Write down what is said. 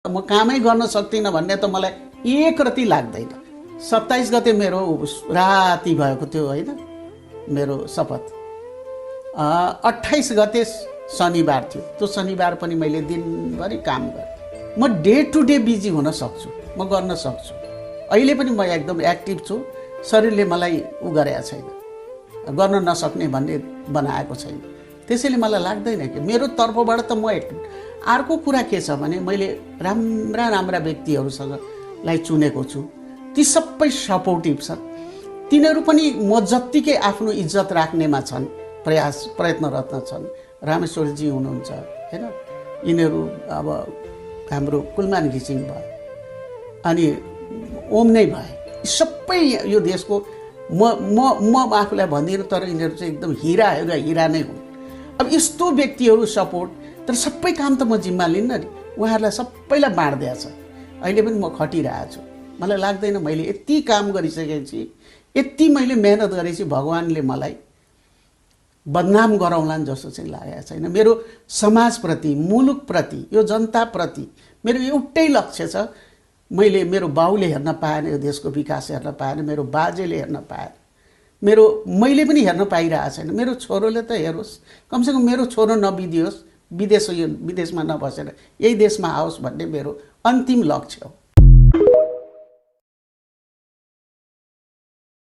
म कामै गर्न सक्दिनँ भन्ने त मलाई एक रति लाग्दैन। 27 गते मेरो राति भएको थियो होइन मेरो शपथ। 28 गते शनिबार थियो। त्यो शनिबार पनि मैले दिनभरि काम गरेँ। म डे टु डे बिजी हुन सक्छु, म गर्न सक्छु। अहिले पनि म एकदम एक्टिभ छु। शरीरले मलाई गरेको छैन, गर्न नसक्ने भन्ने बनाएको छैन। त्यसैले मलाई लाग्दैन कि मेरो तर्फबाट त म अर्को कुरा के छ भने मैले राम्रा राम्रा व्यक्तिहरूसँगलाई चुनेको छु। ती सबै सपोर्टिभ छन्। तिनीहरू पनि म जत्तिकै आफ्नो इज्जत राख्नेमा छन्, प्रयत्नरत छन्। रामेश्वरजी हुनुहुन्छ हैन, यिनीहरू अब हाम्रो कुलमान घिसिङ भयो, अनि ओम नै भए। सबै यो देशको म आफूलाई भन्दिनँ, तर यिनीहरू चाहिँ एकदम हिरा नै हुन्। अब यस्तो व्यक्तिहरू सपोर्ट, तर सबै काम त म जिम्मा लिन्न नि, उहाँहरूलाई सबैलाई बाँड्दिया छ। अहिले पनि म खटिरहेको छु। मलाई लाग्दैन मैले यति काम गरिसकेपछि, यति मैले मेहनत गरेपछि भगवान्ले मलाई बदनाम गराउलान् जस्तो चाहिँ लागेको छैन। मेरो समाजप्रति, मुलुकप्रति, यो जनताप्रति मेरो एउटै लक्ष्य छ। मैले मेरो बाउले हेर्न पाएन, यो देशको विकास हेर्न पाएन, मेरो बाजेले हेर्न पाएन, मैले पनि हेर्न पाइरहेको छैन। मेरो छोरोले त हेरोस्, कमसेकम मेरो छोरो नबिदियोस्, विदेशमा नबसेर यही देशमा आओस् भन्ने मेरो अन्तिम लक्ष्य हो।